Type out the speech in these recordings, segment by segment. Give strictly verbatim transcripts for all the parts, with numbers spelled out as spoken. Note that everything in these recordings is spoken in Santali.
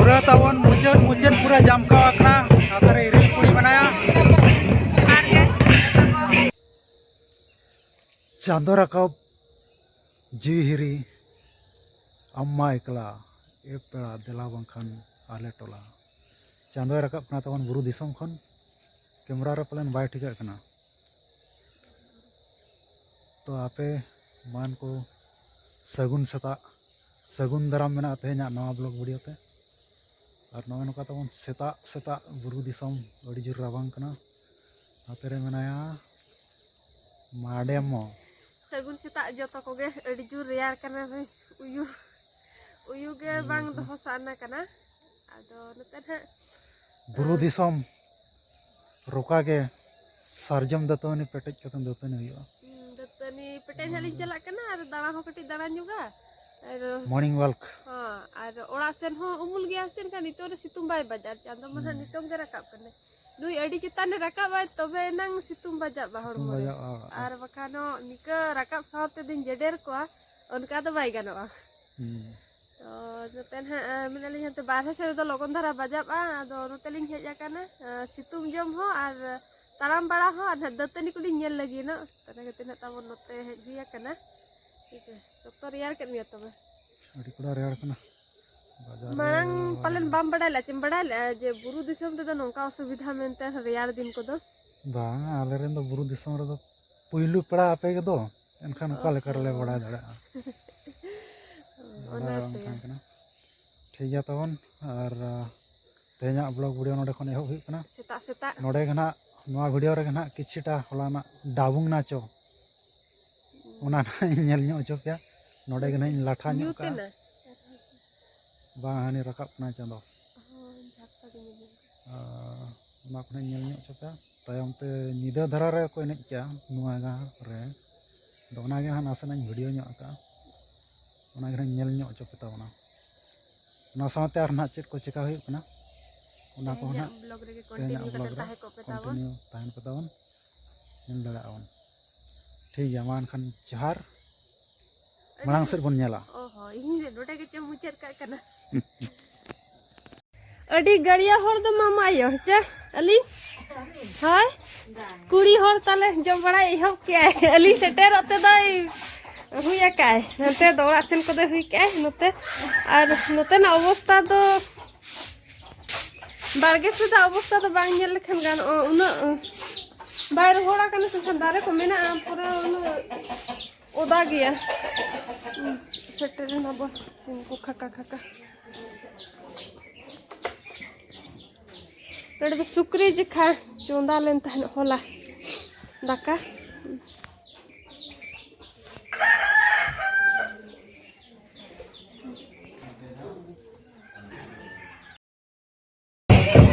ᱯᱩᱨᱟᱹ ᱛᱟᱵᱚᱱ ᱢᱩᱪᱟᱹᱫ, ᱢᱩᱪᱟᱹᱫ ᱯᱩᱨᱟᱹ ᱡᱟᱢᱠᱟᱣ ᱟᱠᱟᱱᱟ᱾ ᱥᱟᱶᱛᱮ ᱨᱮ ᱤᱨᱤᱞ ᱠᱩᱲᱤ ᱢᱮᱱᱟᱭᱟ᱾ ᱪᱟᱸᱫᱚ ᱨᱟᱠᱟᱵ ᱡᱤᱣᱤ ᱦᱤᱨᱤ, ᱟᱢ ᱢᱟ ᱮᱠᱞᱟ ᱮ ᱯᱮᱲᱟ, ᱫᱮᱞᱟ ᱵᱟᱝᱠᱷᱟᱱ ᱟᱞᱮ ᱴᱚᱞᱟ᱾ ᱪᱟᱸᱫᱚᱭ ᱨᱟᱠᱟᱵ ᱠᱟᱱᱟ ᱛᱟᱵᱚᱱ ᱵᱩᱨᱩ ᱫᱤᱥᱚᱢ ᱠᱷᱚᱱ᱾ ᱠᱮᱢᱨᱟ ᱨᱮ ᱯᱟᱞᱮᱱ ᱵᱟᱭ ᱴᱷᱤᱠᱟᱹᱜ ᱠᱟᱱᱟ᱾ ᱛᱚ ᱟᱯᱮ ᱢᱟᱱ ᱠᱚ ᱥᱟᱹᱜᱩᱱ ᱥᱮᱛᱟᱜ, ᱥᱟᱹᱜᱩᱱ ᱫᱟᱨᱟᱢ ᱢᱮᱱᱟᱜᱼᱟ ᱛᱮᱦᱮᱧᱟᱜ ᱱᱟᱣᱟ ᱵᱞᱚᱜ ᱵᱷᱤᱰᱤᱭᱳ ᱛᱮ᱾ ᱟᱨ ᱱᱚᱜᱼᱚᱭ ᱱᱚᱝᱠᱟ ᱛᱟᱵᱚᱱ ᱥᱮᱛᱟᱜ ᱥᱮᱛᱟᱜ ᱵᱩᱨᱩ ᱫᱤᱥᱚᱢ, ᱟᱹᱰᱤ ᱡᱳᱨ ᱨᱟᱵᱟᱝ ᱠᱟᱱᱟ᱾ ᱱᱚᱛᱮ ᱨᱮ ᱢᱮᱱᱟᱭᱟ ᱢᱟᱰᱮᱢᱚ᱾ ᱥᱟᱹᱜᱩᱱ ᱥᱮᱛᱟᱜ ᱡᱚᱛᱚ ᱠᱚᱜᱮ᱾ ᱟᱹᱰᱤ ᱡᱳᱨ ᱨᱮᱭᱟᱲ ᱠᱟᱱᱟ ᱵᱷᱟᱹᱭ, ᱩᱭᱩ, ᱩᱭᱩ ᱜᱮ ᱵᱟᱝ ᱫᱚᱦᱚ ᱥᱟᱱᱟ ᱠᱟᱱᱟ᱾ ᱟᱫᱚ ᱱᱚᱛᱮ ᱱᱟᱦᱟᱜ ᱵᱩᱨᱩ ᱫᱤᱥᱚᱢ ᱨᱚᱠᱟ ᱜᱮ ᱥᱟᱨᱡᱚᱢ ᱫᱟᱹᱛᱟᱹᱱᱤ ᱯᱮᱴᱮᱡ ᱠᱟᱛᱮ ᱫᱟᱹᱛᱟᱹᱱᱤ ᱦᱩᱭᱩᱜᱼᱟ᱾ ᱦᱩᱸ, ᱫᱟᱹᱛᱟᱹᱱᱤ ᱯᱮᱴᱮᱡ ᱦᱟᱸᱜ ᱞᱤᱧ ᱪᱟᱞᱟᱜ ᱠᱟᱱᱟ ᱟᱨ ᱫᱟᱬᱟ ᱦᱚᱸ ᱠᱟᱹᱴᱤᱡ ᱫᱟᱬᱟ ᱧᱚᱜᱟ᱾ ᱟᱨ ᱢᱚᱨᱱᱤᱝ ᱣᱟᱠ᱾ ᱦᱚᱸ, ᱟᱨ ᱚᱲᱟᱜ ᱥᱮᱱ ᱦᱚᱸ ᱩᱢᱩᱞ ᱜᱮᱭᱟ ᱥᱮ, ᱮᱱᱠᱷᱟᱱ ᱱᱤᱛᱚᱜ ᱨᱮ ᱥᱤᱛᱩᱝ ᱵᱟᱭ ᱵᱟᱡᱟᱜᱼᱟ᱾ ᱪᱟᱸᱫᱚ ᱢᱟ ᱱᱟᱦᱟᱜ ᱱᱤᱛᱚᱝ ᱜᱮ ᱨᱟᱠᱟᱵ ᱠᱟᱱᱟᱭ᱾ ᱱᱩᱭ ᱟᱹᱰᱤ ᱪᱮᱛᱟᱱᱮ ᱨᱟᱠᱟᱵᱟᱭ, ᱛᱚᱵᱮ ᱮᱱᱟᱝ ᱥᱤᱛᱩᱝ ᱵᱟᱡᱟᱜ ᱵᱟ ᱥᱤᱛᱩᱝ ᱦᱚᱲᱢᱚ ᱨᱮ᱾ ᱵᱟᱡᱟᱜᱼᱟ ᱚᱲᱟᱜ ᱨᱮ᱾ ᱟᱨ ᱵᱟᱠᱷᱟᱱ ᱦᱚᱸ ᱱᱤᱠᱟᱹ ᱨᱟᱠᱟᱵ ᱥᱟᱶ ᱛᱮᱫᱚᱧ ᱡᱮᱰᱮᱨ ᱠᱚᱣᱟ, ᱚᱱᱠᱟ ᱫᱚ ᱵᱟᱭ ᱜᱟᱱᱚᱜᱼᱟ᱾ ᱦᱩᱸ᱾ ᱛᱚ ᱱᱚᱛᱮ ᱱᱟᱦᱟᱜ, ᱟᱸ, ᱢᱮᱱᱮᱫ ᱞᱤᱧ ᱦᱟᱱᱛᱮ ᱵᱟᱨᱦᱮ ᱥᱮᱫ ᱨᱮᱫᱚ ᱞᱚᱜᱚᱱ ᱫᱷᱟᱨᱟ ᱵᱟᱡᱟᱜᱼᱟ, ᱟᱫᱚ ᱱᱚᱛᱮ ᱞᱤᱧ ᱦᱮᱡ ᱟᱠᱟᱱᱟ᱾ ᱟᱸ, ᱥᱤᱛᱩᱝ ᱡᱚᱢ ᱦᱚᱸ ᱟᱨ ᱛᱟᱲᱟᱢ ᱵᱟᱲᱟ ᱦᱚᱸ ᱟᱨ ᱱᱟᱦᱟᱜ ᱫᱟᱹᱛᱟᱹᱱᱤ ᱠᱚᱞᱤᱧ ᱧᱮᱞ ᱞᱟᱹᱜᱤᱫ ᱱᱟᱜ᱾ ᱛᱟᱦᱚᱞᱮ ᱠᱟᱛᱮ ᱱᱟᱜ ᱛᱟᱵᱚᱱ ᱱᱚᱛᱮ ᱦᱮᱡ ᱦᱩᱭ ᱟᱠᱟᱱᱟ᱾ ᱦᱮᱸ ᱥᱮ, ᱥᱚᱠᱛᱚ ᱨᱮᱭᱟᱲ ᱠᱮᱫ ᱢᱮᱭᱟ ᱛᱚᱵᱮ? ᱟᱹᱰᱤ ᱠᱚᱲᱟ ᱨᱮᱭᱟᱲ ᱠᱟᱱᱟ᱾ ᱵᱟᱡᱟᱨ ᱨᱮ ᱢᱟᱲᱟᱝ ᱵᱟᱲᱟᱭ ᱯᱟᱞᱮᱱ ᱞᱟᱹᱜᱤᱫ᱾ ᱵᱟᱢ ᱵᱟᱰᱟᱭ ᱞᱮᱫᱼᱟ, ᱪᱮᱢ ᱵᱟᱰᱟᱭ ᱞᱮᱫᱼᱟ ᱡᱮ ᱵᱩᱨᱩ ᱫᱤᱥᱚᱢ ᱨᱮᱫᱚ ᱱᱚᱝᱠᱟ ᱚᱥᱩᱵᱤᱫᱷᱟ ᱢᱮᱱᱛᱮ ᱨᱮᱭᱟᱲ ᱫᱤᱱ ᱠᱚᱫᱚ? ᱵᱟᱝ, ᱟᱞᱮ ᱨᱮᱱ ᱫᱚ ᱵᱩᱨᱩ ᱫᱤᱥᱚᱢ ᱨᱮᱫᱚ ᱯᱩᱭᱞᱩ ᱯᱮᱲᱟ ᱟᱯᱮ ᱜᱮᱫᱚ, ᱮᱱᱠᱷᱟᱱ ᱚᱠᱟ ᱞᱮᱠᱟ ᱨᱮᱞᱮ ᱚᱦᱚ᱾ ᱵᱟᱲᱟᱭ ᱫᱟᱲᱮᱭᱟᱜᱼᱟ? ᱵᱟᱰᱟᱭ ᱚᱱᱟᱛᱮ᱾ ᱵᱟᱝ ᱛᱟᱦᱮᱸ ᱠᱟᱱᱟ᱾ ᱴᱷᱤᱠ ᱜᱮᱭᱟ ᱛᱟᱵᱚᱱ, ᱟᱨ, ᱟ, ᱛᱮᱦᱮᱧᱟᱜ ᱵᱞᱚᱜ ᱵᱷᱤᱰᱤᱭᱳ ᱱᱚᱰᱮ ᱠᱷᱚᱱ ᱮᱦᱚᱵ ᱦᱩᱭᱩᱜ ᱠᱟᱱᱟ᱾ ᱥᱮᱛᱟᱜ ᱥᱮᱛᱟᱜ᱾ ᱱᱚᱰᱮ ᱜᱮ ᱱᱟᱦᱟᱜ, ᱱᱚᱣᱟ ᱵᱷᱤᱰᱤᱭᱳ ᱨᱮᱜᱮ ᱱᱟᱦᱟᱜ ᱠᱤᱪᱷᱩᱴᱟ ᱦᱚᱞᱟᱱᱟᱜ ᱰᱟᱵᱩᱝ ᱱᱟᱪᱚ, ᱚᱱᱟ ᱱᱟᱦᱟᱜ ᱤᱧ ᱧᱮᱞ ᱧᱚᱜ ᱦᱚᱪᱚ ᱯᱮᱭᱟ᱾ ᱱᱚᱰᱮ ᱜᱮ ᱱᱟᱦᱟᱜ ᱤᱧ ᱞᱟᱴᱷᱟ ᱧᱚᱜ ᱧᱩᱛ ᱠᱟᱜᱼᱟ᱾ ᱮᱱᱟ᱾ ᱵᱟᱝ, ᱦᱟᱹᱱᱤ ᱨᱟᱠᱟᱵ ᱠᱟᱱᱟᱭ ᱪᱟᱸᱫᱚ᱾ ᱦᱚᱸ, ᱡᱷᱟᱯᱥᱟ ᱜᱮ ᱧᱮᱞ ᱧᱟᱢ ᱠᱟᱱᱟ᱾ ᱟᱨ ᱚᱱᱟ ᱠᱚ ᱱᱟᱦᱟᱜ ᱤᱧ ᱧᱮᱞ ᱧᱚᱜ ᱦᱚᱪᱚ ᱯᱮᱭᱟ᱾ ᱛᱟᱭᱚᱢ ᱛᱮ ᱧᱤᱫᱟᱹ ᱫᱷᱟᱨᱟ ᱨᱮ ᱠᱚ ᱮᱱᱮᱡ ᱠᱮᱜᱼᱟ ᱱᱚᱣᱟ ᱜᱟᱲ ᱨᱮ᱾ ᱟᱫᱚ ᱚᱱᱟ ᱜᱮ ᱦᱟᱸᱜ ᱱᱟᱥᱮᱱᱟᱜ ᱤᱧ ᱵᱷᱤᱰᱤᱭᱳ ᱧᱚᱜ ᱟᱠᱟᱫᱼᱟ᱾ ᱚᱱᱟ ᱜᱮ ᱦᱟᱸᱜ ᱧᱮᱞ ᱧᱚᱜ ᱦᱚᱪᱚ ᱯᱮ ᱛᱟᱵᱚᱱᱟ᱾ ᱚᱱᱟ ᱥᱟᱶᱛᱮ ᱟᱨ ᱱᱟᱦᱟᱜ ᱪᱮᱫ ᱠᱚ ᱪᱮᱠᱟ ᱦᱩᱭᱩᱜ ᱠᱟᱱᱟ, ᱚᱱᱟ ᱠᱚᱦᱚᱸ ᱛᱮᱦᱮᱧᱟᱜ ᱱᱟᱦᱟᱜ ᱵᱞᱚᱜ ᱨᱮᱜᱮ ᱛᱮᱦᱮᱧᱟᱜ ᱠᱚᱱᱴᱤᱱᱤᱭᱩ ᱵᱞᱚᱜ ᱠᱟᱛᱮ ᱨᱮ ᱛᱟᱦᱮᱸ ᱠᱚᱜ ᱯᱮ ᱛᱟᱵᱚᱱ᱾ ᱠᱚᱱᱴᱤᱱᱤᱭᱩ ᱛᱟᱦᱮᱱ ᱯᱮ ᱛᱟᱵᱚᱱ, ᱧᱮᱞ ᱫᱟᱲᱮᱭᱟᱜᱼᱟ ᱵᱚᱱ᱾ ᱴᱷᱤᱠ ᱜᱮᱭᱟ, ᱢᱟ ᱮᱱᱠᱷᱟᱱ ᱡᱚᱦᱟᱨ᱾ ᱟᱹᱰᱤ ᱢᱟᱲᱟᱝ ᱥᱮᱫ ᱵᱚᱱ ᱧᱮᱞᱟ᱾ ᱚ ᱦᱚᱸ, ᱤᱧ ᱫᱚ ᱱᱚᱰᱮ ᱜᱮ ᱪᱮᱫ ᱮᱢ ᱢᱩᱪᱟᱹᱫ ᱠᱟᱜ ᱠᱟᱱᱟ? ᱟᱹᱰᱤ ᱜᱟᱹᱲᱤᱭᱟ ᱦᱚᱲ ᱫᱚ ᱢᱟᱢᱟ ᱟᱭᱳ, ᱪᱮ? ᱟᱹᱞᱤᱧ? ᱦᱳᱭ᱾ ᱠᱩᱲᱤ ᱦᱚᱲ ᱛᱟᱞᱮ ᱡᱚᱢ ᱵᱟᱲᱟᱭ ᱮᱦᱚᱵ ᱠᱮᱜᱼᱟᱭ᱾ ᱟᱹᱞᱤᱧ ᱥᱮᱴᱮᱨᱚᱜ ᱛᱮᱫᱚᱭ ᱦᱩᱭ ᱟᱠᱟᱭ᱾ ᱱᱚᱛᱮ ᱫᱚ ᱚᱲᱟᱜ ᱥᱮᱱ ᱠᱚᱫᱚᱭ ᱦᱩᱭ ᱠᱮᱜᱼᱟᱭ᱾ ᱱᱚᱛᱮ, ᱟᱨ ᱱᱚᱛᱮᱱᱟᱜ ᱚᱵᱚᱥᱛᱟ ᱫᱚ, ᱵᱟᱲᱜᱮ ᱥᱮᱫᱟᱜ ᱚᱵᱚᱥᱛᱟ ᱫᱚ ᱵᱟᱝ ᱧᱮᱞ ᱞᱮᱠᱷᱟᱱ ᱜᱟᱱᱚᱜᱼᱟ᱾ ᱩᱱᱟᱹᱜ ᱵᱟᱭ ᱨᱚᱦᱚᱲ ᱟᱠᱟᱱᱟ, ᱥᱮ ᱫᱟᱨᱮ ᱠᱚ ᱢᱮᱱᱟᱜᱼᱟ, ᱯᱩᱨᱟᱹ ᱩᱱᱟᱹᱜ ᱚᱫᱟ ᱜᱮᱭᱟ᱾ ᱦᱩᱸ, ᱥᱮᱴᱮᱨ ᱮᱱᱟ ᱵᱚᱱ᱾ ᱥᱤᱢ ᱠᱚ ᱠᱷᱟᱠᱟ ᱠᱷᱟᱠᱟ᱾ ᱱᱚᱰᱮ ᱫᱚ ᱥᱩᱠᱨᱤ ᱡᱮᱠᱷᱟ ᱪᱚᱸᱫᱟ ᱞᱮᱱ ᱛᱟᱦᱮᱱ ᱦᱚᱞᱟ ᱫᱟᱠᱟ᱾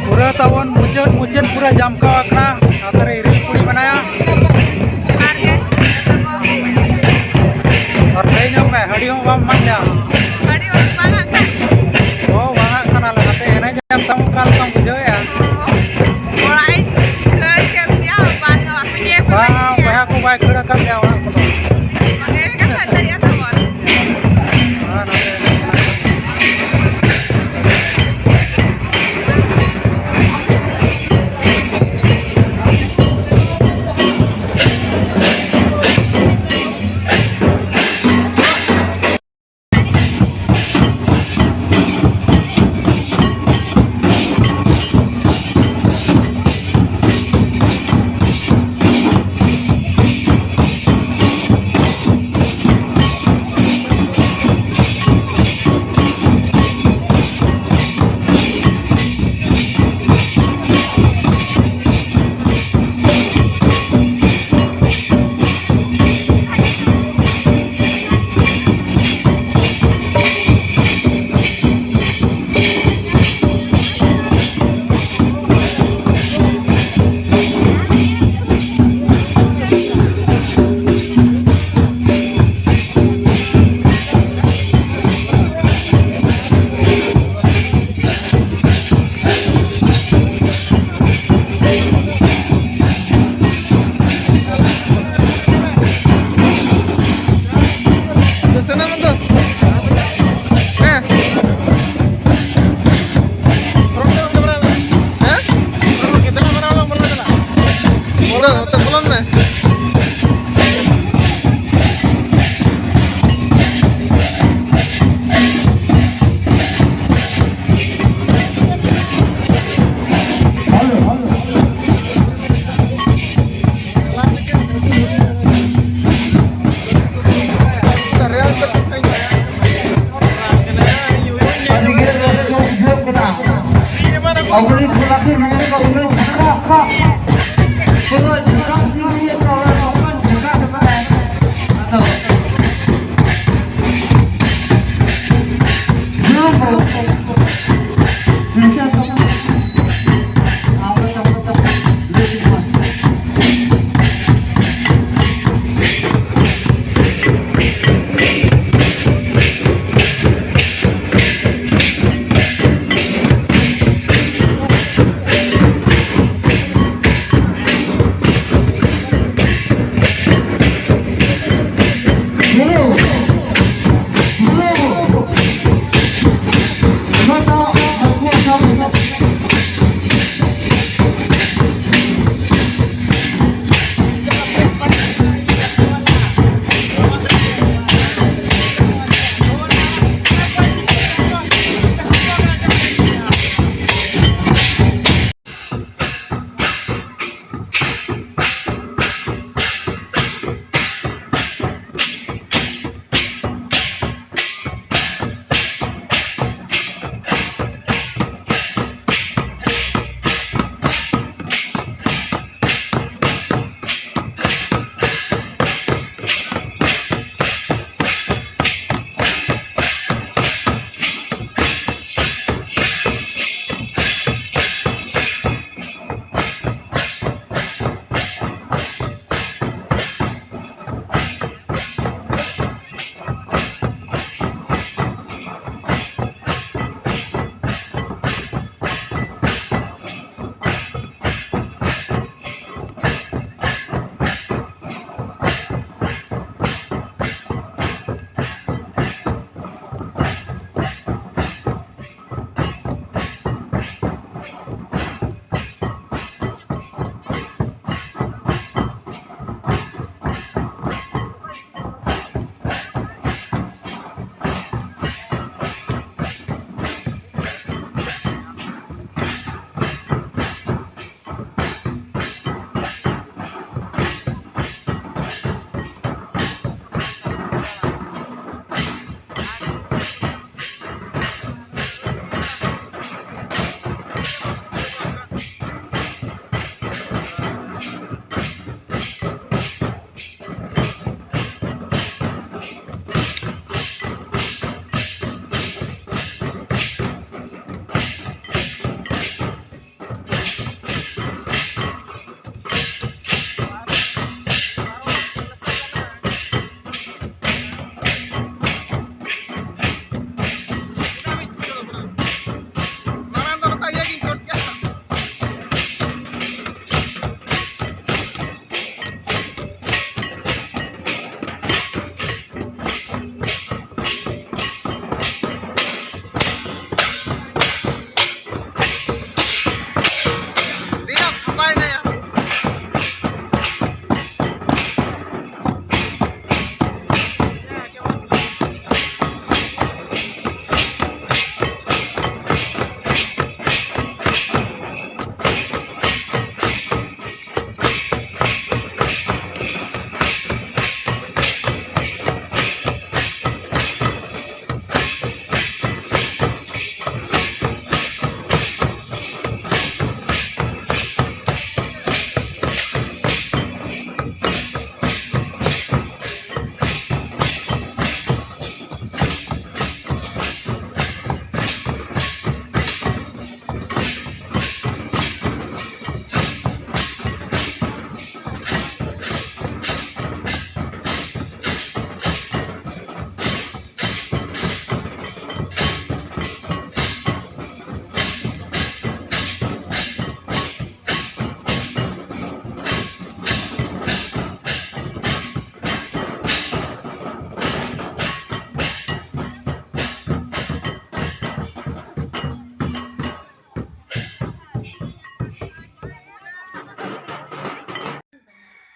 ᱯᱩᱨᱟᱹ ᱛᱟᱵᱚᱱ ᱢᱩᱪᱟᱹᱫ, ᱢᱩᱪᱟᱹᱫ ᱯᱩᱨᱟᱹ ᱡᱟᱢᱠᱟᱣ ᱟᱠᱟᱱᱟ᱾ ᱱᱚᱛᱮ ᱨᱮ ᱤᱨᱤᱞ ᱠᱩᱲᱤ ᱢᱮᱱᱟᱭᱟ᱾ ᱟᱨ ᱞᱟᱹᱭ ᱧᱚᱜ ᱢᱮ, ᱦᱟᱺᱰᱤ ᱦᱚᱸ ᱵᱟᱢ ᱮᱢᱟᱫ ᱞᱮᱭᱟ᱾ ᱦᱟᱺᱰᱤ ᱦᱚᱸ ᱵᱟᱝ ᱟᱜ ᱠᱟᱱᱟ᱾ ᱚ, ᱵᱟᱝ ᱟᱜ ᱠᱟᱱᱟ ᱞᱮ, ᱱᱚᱛᱮ ᱮᱱᱮᱡ ᱮᱢ ᱛᱟᱢ ᱚᱠᱟ ᱞᱮᱠᱟᱢ ᱵᱩᱡᱷᱟᱹᱣᱮᱫᱼᱟ? ᱚᱲᱟᱜ ᱤᱧ ᱠᱷᱟᱹᱲ ᱠᱮᱫ ᱢᱮᱭᱟ, ᱵᱟᱝ ᱜᱟᱱᱚᱜᱼᱟ᱾ ᱵᱟᱝ, ᱵᱚᱭᱦᱟ ᱠᱚ ᱵᱟᱭ ᱠᱷᱟᱹᱲ ᱟᱠᱟᱫ ᱞᱮᱭᱟ ᱚᱲᱟᱜ ᱠᱚᱫᱚ᱾ ᱮᱱᱮᱡ ᱠᱟᱛᱷᱟ ᱞᱟᱹᱭᱟ ᱛᱟᱵᱚᱱ᱾ ᱦᱮᱸ, ᱱᱚᱛᱮ ᱮᱱᱮᱡ ᱠᱟᱱᱟ᱾ ᱱᱚᱛᱮ ᱵᱚᱞᱚᱱ ᱢᱮ᱾ ᱟᱹᱰᱤ ᱜᱮ ᱨᱟᱹᱥᱠᱟᱹ ᱵᱩᱡᱷᱟᱹᱜ ᱠᱟᱱᱟ᱾ ᱟᱵᱚᱨᱮᱱ ᱠᱚᱲᱟ ᱠᱚ ᱱᱚᱜᱼᱚ ᱱᱚᱝᱠᱟ ᱩᱱᱟᱹᱜ ᱡᱷᱟᱠᱟ, ᱯᱩᱨᱟᱹ ᱡᱷᱟᱠᱟ ᱥᱤᱨᱤᱭᱟᱹ ᱠᱚ ᱱᱚᱝᱠᱟᱱ ᱡᱷᱟᱠᱟ ᱠᱟᱱᱟ᱾ ᱟᱫᱚ ᱱᱚᱣᱟ ᱠᱚ ᱪᱤᱱᱛᱟᱹ ᱠᱟᱛᱮ ᱟᱵᱚ ᱥᱟᱶᱛᱟ ᱞᱟᱹᱜᱤᱫ ᱢᱟ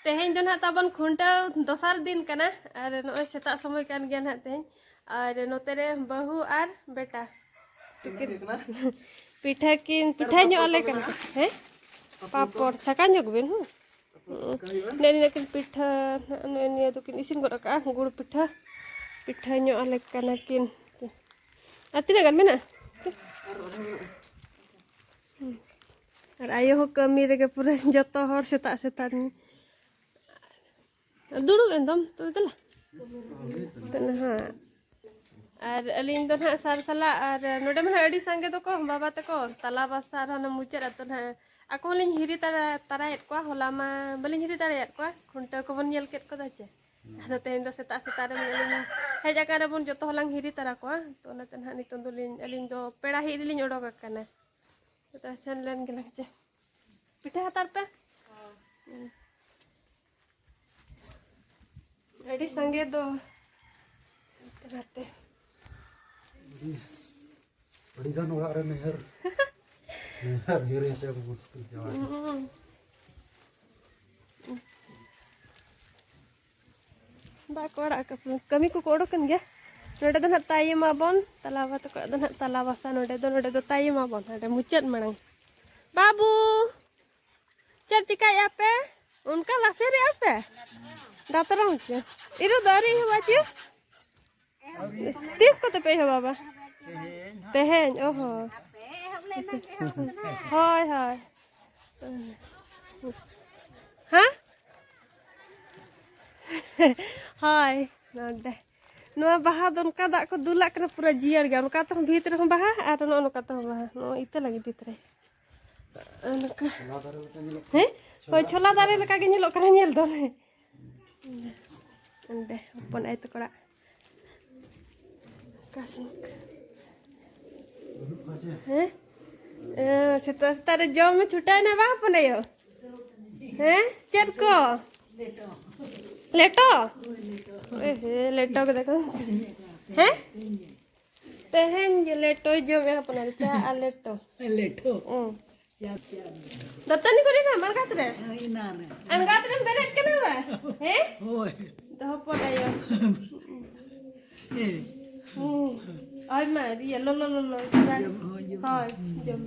ᱛᱮᱦᱮᱧ ᱫᱚ ᱱᱟᱦᱟᱜ ᱛᱟᱵᱚᱱ ᱠᱷᱩᱱᱴᱟᱹᱣ ᱫᱚᱥᱟᱨ ᱫᱤᱱ ᱠᱟᱱᱟ, ᱟᱨ ᱱᱚᱜᱼᱚᱭ ᱥᱮᱛᱟᱜ ᱥᱚᱢᱚᱭ ᱠᱟᱱ ᱜᱮᱭᱟ ᱱᱟᱦᱟᱜ ᱛᱮᱦᱮᱧ᱾ ᱟᱨ ᱱᱚᱛᱮ ᱨᱮ ᱵᱟᱹᱦᱩ ᱟᱨ ᱵᱮᱴᱟ ᱛᱟᱹᱠᱤᱱ ᱯᱤᱴᱷᱟᱹ ᱠᱤᱱ ᱯᱤᱴᱷᱟᱹ ᱧᱚᱜ ᱟᱞᱮ ᱠᱟᱱᱟ᱾ ᱦᱮᱸ, ᱯᱟᱯᱚᱲ ᱪᱷᱟᱠᱟ ᱧᱚᱜ ᱵᱮᱱ᱾ ᱦᱮᱸ, ᱱᱮᱜᱼᱮ ᱱᱤᱭᱟᱹ ᱠᱤᱱ ᱯᱤᱴᱷᱟᱹ, ᱱᱮᱜᱼᱮ ᱱᱤᱭᱟᱹ ᱫᱚᱠᱤᱱ ᱤᱥᱤᱱ ᱜᱚᱫ ᱟᱠᱟᱫᱼᱟ, ᱜᱩᱲ ᱯᱤᱴᱷᱟᱹ᱾ ᱯᱤᱴᱷᱟᱹ ᱧᱚᱜ ᱟᱞᱮ ᱠᱟᱱᱟ ᱠᱤᱱ᱾ ᱟᱨ ᱛᱤᱱᱟᱹᱜ ᱜᱟᱱ ᱢᱮᱱᱟᱜᱼᱟ? ᱟᱨ ᱟᱭᱳ ᱦᱚᱸ ᱠᱟᱹᱢᱤ ᱨᱮᱜᱮ ᱯᱩᱨᱟᱹ ᱡᱚᱛᱚ ᱦᱚᱲ ᱥᱮᱛᱟᱜ ᱥᱮᱛᱟᱜ᱾ ᱫᱩᱲᱩᱵ ᱮᱱ ᱫᱚᱢ ᱛᱚᱵᱮ ᱫᱮᱞᱟ᱾ ᱛᱚ ᱱᱟᱦᱟᱜ ᱟᱨ ᱟᱹᱞᱤᱧ ᱫᱚ ᱱᱟᱦᱟᱜ ᱥᱟᱨ ᱥᱟᱞᱟᱜ, ᱟᱨ ᱱᱚᱰᱮ ᱢᱟ ᱱᱟᱦᱟᱜ ᱟᱹᱰᱤ ᱥᱟᱸᱜᱮ ᱫᱚᱠᱚ ᱵᱟᱵᱟ ᱛᱟᱠᱚ ᱛᱟᱞᱟ ᱵᱟᱥᱟ ᱟᱨ ᱦᱟᱱᱟ ᱢᱩᱪᱟᱹᱫ ᱟᱹᱛᱩ ᱱᱟᱦᱟᱜ᱾ ᱟᱠᱚ ᱦᱚᱸᱞᱤᱧ ᱦᱤᱨᱤ ᱛᱟᱨᱟ ᱛᱟᱨᱟᱭᱮᱫ ᱠᱚᱣᱟ, ᱦᱚᱞᱟ ᱢᱟ ᱵᱟᱹᱞᱤᱧ ᱦᱤᱨᱤ ᱫᱟᱲᱮᱭᱟᱫ ᱠᱚᱣᱟ, ᱠᱷᱩᱱᱴᱟᱹᱣ ᱠᱚᱵᱚᱱ ᱧᱮᱞ ᱠᱮᱫ ᱠᱚᱫᱚ ᱪᱮ᱾ ᱟᱫᱚ ᱛᱮᱦᱮᱧ ᱫᱚ ᱥᱮᱛᱟᱜ ᱥᱮᱛᱟᱜ ᱨᱮ ᱟᱹᱞᱤᱧ ᱦᱮᱡ ᱟᱠᱟᱱ ᱨᱮᱵᱚᱱ ᱡᱚᱛᱚ ᱦᱚᱸᱞᱟᱝ ᱦᱤᱨᱤ ᱛᱟᱨᱟ ᱠᱚᱣᱟ᱾ ᱛᱚ ᱚᱱᱟᱛᱮ ᱱᱟᱦᱟᱜ ᱱᱤᱛᱚᱝ ᱫᱚᱞᱤᱧ, ᱟᱹᱞᱤᱧ ᱫᱚ ᱯᱮᱲᱟ ᱦᱮᱡ ᱨᱮᱞᱤᱧ ᱚᱰᱚᱠ ᱟᱠᱟᱱᱟ᱾ ᱛᱚ ᱥᱮᱱ ᱞᱮᱱ ᱜᱮᱞᱟᱝ ᱪᱮ᱾ ᱯᱤᱴᱷᱟᱹ ᱦᱟᱛᱟᱲ ᱯᱮ᱾ ᱟᱹᱰᱤ ᱥᱟᱸᱜᱮ ᱫᱚ ᱦᱟᱱᱛᱮ ᱱᱟᱛᱮ᱾ ᱟᱹᱰᱤ ᱜᱟᱱ ᱚᱲᱟᱜ ᱨᱮ ᱱᱟᱹᱭᱦᱟᱹᱨ ᱱᱟᱹᱭᱦᱟᱹᱨ ᱦᱤᱨᱤ ᱛᱮ ᱢᱩᱥᱠᱤᱞ ᱪᱟᱵᱟ ᱠᱮᱫᱟ᱾ ᱦᱩᱸ᱾ ᱫᱟᱜ ᱠᱚ ᱟᱲᱟᱜ ᱟᱠᱟᱫ ᱯᱮ᱾ ᱠᱟᱹᱢᱤ ᱠᱚᱠᱚ ᱚᱰᱚᱠ ᱮᱱ ᱜᱮᱭᱟ᱾ ᱱᱚᱰᱮ ᱫᱚ ᱱᱟᱦᱟᱜ ᱛᱟᱭᱚᱢ ᱟᱵᱚᱱ, ᱛᱟᱞᱟ ᱵᱟᱥᱟ ᱠᱚᱲᱟ ᱫᱚ ᱱᱟᱦᱟᱜ ᱛᱟᱞᱟ ᱵᱟᱥᱟ, ᱱᱚᱰᱮ ᱫᱚ, ᱱᱚᱰᱮ ᱫᱚ ᱛᱟᱭᱚᱢ ᱟᱵᱚᱱ, ᱱᱚᱰᱮ ᱢᱩᱪᱟᱹᱫ ᱢᱟᱲᱟᱝ᱾ ᱵᱟᱹᱵᱩ, ᱪᱮᱫ ᱪᱤᱠᱟᱹᱭᱮᱫᱼᱟ ᱯᱮ? ᱚᱱᱠᱟ ᱞᱟᱥᱮᱨᱮᱜᱼᱟ ᱯᱮ? ᱫᱟᱛᱨᱚᱢ ᱪᱮ? ᱤᱨᱩ ᱫᱚ ᱟᱹᱣᱨᱤ ᱮᱦᱚᱵᱟ ᱪᱮ? ᱛᱤᱥ ᱠᱚᱛᱮ ᱯᱮ ᱮᱦᱚᱵᱟ ᱵᱟ? ᱛᱮᱦᱮᱧ, ᱚ ᱦᱚᱸ᱾ ᱦᱳᱭ, ᱦᱳᱭ᱾ ᱦᱮᱸ? ᱦᱳᱭ, ᱱᱚᱰᱮ᱾ ᱱᱚᱣᱟ ᱵᱟᱦᱟ ᱫᱚ ᱚᱱᱠᱟ ᱫᱟᱜ ᱠᱚ ᱫᱩᱞᱟᱜ ᱠᱟᱱᱟ, ᱯᱩᱨᱟᱹ ᱡᱤᱭᱟᱹᱲ ᱜᱮᱭᱟ᱾ ᱚᱱᱠᱟ ᱛᱮᱦᱚᱸ ᱵᱷᱤᱛ ᱨᱮᱦᱚᱸ ᱵᱟᱦᱟ ᱟᱨ ᱱᱚᱜᱼᱚ ᱱᱚᱝᱠᱟ ᱛᱮᱦᱚᱸ ᱵᱟᱦᱟ᱾ ᱱᱚᱜᱼᱚ ᱤᱛᱟᱹ ᱞᱟᱹᱜᱤᱫ ᱵᱷᱤᱛ ᱨᱮ᱾ ᱱᱚᱝᱠᱟ᱾ ᱦᱮᱸ? ᱦᱳᱭ, ᱪᱷᱳᱞᱟ ᱫᱟᱨᱮ ᱞᱮᱠᱟ ᱜᱮ ᱧᱮᱞᱚᱜ ᱠᱟᱱᱟ ᱧᱮᱞ ᱫᱚ᱾ ᱚᱸᱰᱮ ᱦᱚᱯᱚᱱ ᱟᱭᱳ ᱛᱟᱠᱚ ᱚᱲᱟᱜ᱾ ᱚᱠᱟ ᱥᱮᱱ? ᱦᱮᱸ? ᱮ, ᱥᱮᱛᱟᱜ ᱥᱮᱛᱟᱜ ᱨᱮ ᱡᱚᱢ ᱢᱮ ᱪᱷᱩᱴᱟᱹᱣ ᱮᱱᱟ ᱵᱟᱝ ᱦᱚᱯᱚᱱ ᱟᱭᱳ? ᱦᱮᱸ? ᱪᱮᱫ ᱠᱚ? ᱞᱮᱴᱚ? ᱮ ᱦᱮ, ᱞᱮᱴᱚ ᱠᱮᱫᱟ ᱠᱚ᱾ ᱦᱮᱸ? ᱛᱮᱦᱮᱧ ᱜᱮ ᱞᱮᱴᱚᱭ ᱡᱚᱢᱮᱫᱼᱟ ᱦᱚᱯᱚᱱ ᱟᱭᱳ, ᱪᱟ ᱟᱨ ᱞᱮᱴᱚ᱾ ᱞᱮᱴᱚ᱾ ᱦᱩᱸ᱾ ᱫᱟᱹᱛᱟᱹᱱᱤ ᱠᱚᱨᱮ ᱱᱟᱢ ᱟᱬᱜᱟᱛ ᱨᱮ? ᱮᱱᱟᱱ ᱨᱮ᱾ ᱟᱬᱜᱟᱛ ᱨᱮᱢ ᱵᱮᱨᱮᱫ ᱠᱟᱱᱟ ᱵᱟ? ᱦᱮᱸ? ᱦᱳᱭ᱾ ᱫᱚᱦᱚ ᱯᱚᱫ ᱟᱭᱳ᱾ ᱦᱮᱸ᱾ ᱦᱩᱸ᱾ ᱦᱳᱭ ᱢᱟ, ᱤᱭᱟᱹ, ᱞᱚᱞᱚ, ᱞᱚᱞᱚ᱾ ᱡᱚᱢ, ᱦᱳᱭ, ᱡᱚᱢ᱾ ᱦᱳᱭ, ᱡᱚᱢ᱾